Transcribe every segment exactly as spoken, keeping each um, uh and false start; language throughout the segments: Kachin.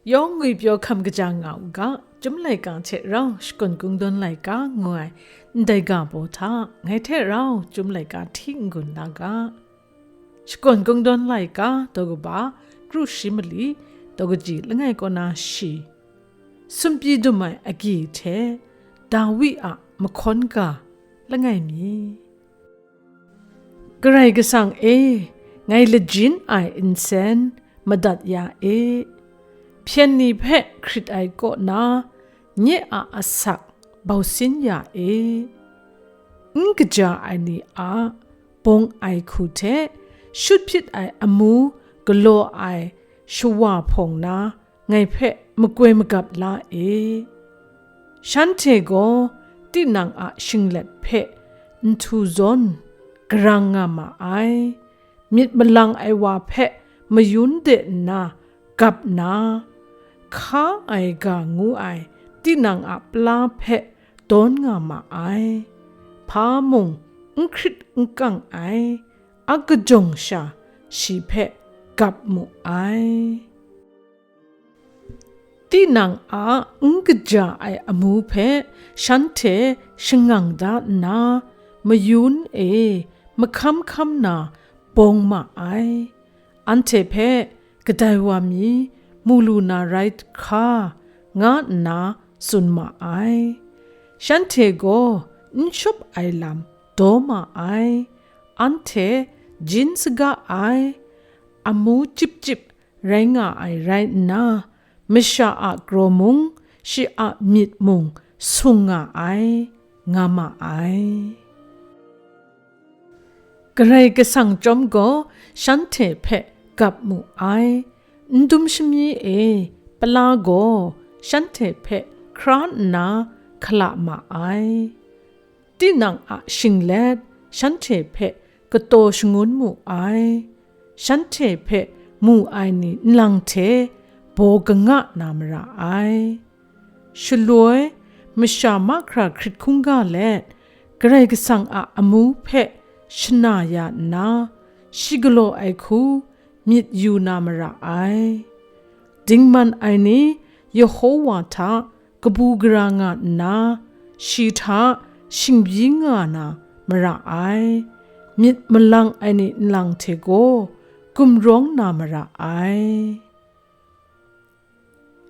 Yawng ngwipyaw hkam kaja nga u ga, Chyum laika hte rau Shakawn Kungdawn laika ngu ai ndai ga baw hta, ngai hte rau Chyum laika hti n-gun la ga. Shakawn Kungdawn laika daw kaba kru shi mali daw kaji langai kaw na shi, sumpyi dum ai agyi hte Dawi a mahkawn ga langai mi. Karai Kasang e, ngai lajin ai nsen madat ya e. Hpyen ni hpe hkrit ai kaw na, nye a asak bausin ya e. N kaja ai ni a bawng ai hku hte, shut hpyit ai amu galaw ai shawa hpawng na, ngai hpe makoi magap la e. Shanhte gaw tinang a shinglet hpe nhtu zawn garang nga ma ai. Myit malang ai wa hpe mayun de nna gap na, hka ai ga ngu ai tinang a pala hpe dawn nga ma ai. Hpa mung n hkrit n kang ai, a kajawng sha shi hpe gap mu ai. Tinang a n kaja ai amu hpe shanhte shangang da nna, mayun e mahkam hkam na bawng ma ai. Anhte hpe kadai wa mi mu lu na rai hkra, nga nna tsun ma ai. Shanhte gaw n shawp ai lam daw ma ai. Anhte jin saga ai, amu chyip chyip rai nga ai rai nna, masha a kraw mung, shi a myit mung sung nga ai, nga ma ai. Karai Kasang chyawm gaw shanhte hpe gap mu ai. N dum shami e pala gaw shanhte hpe hkra nna hkala ma ai. Tinang a shinglet shanhte hpe kataw shangun mu ai. Shanhte hpe mu ai ni nlang hte baw kanga na mara ai. Shaloi, masha mahkra hkrit hkungga let, Karai Kasang a amu hpe shana ya nna, shi galaw ai hku myit yu na mara ai. Dingman ai ni Yehowa hta kabu gara nga nna, shi hta shingbyi nga na mara ai. Myit malang ai ni nlang hte gaw gumrawng na mara ai.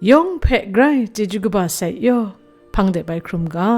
Yawng hpe grai chyeju kaba sai yaw, hpang de bai hkrum ga.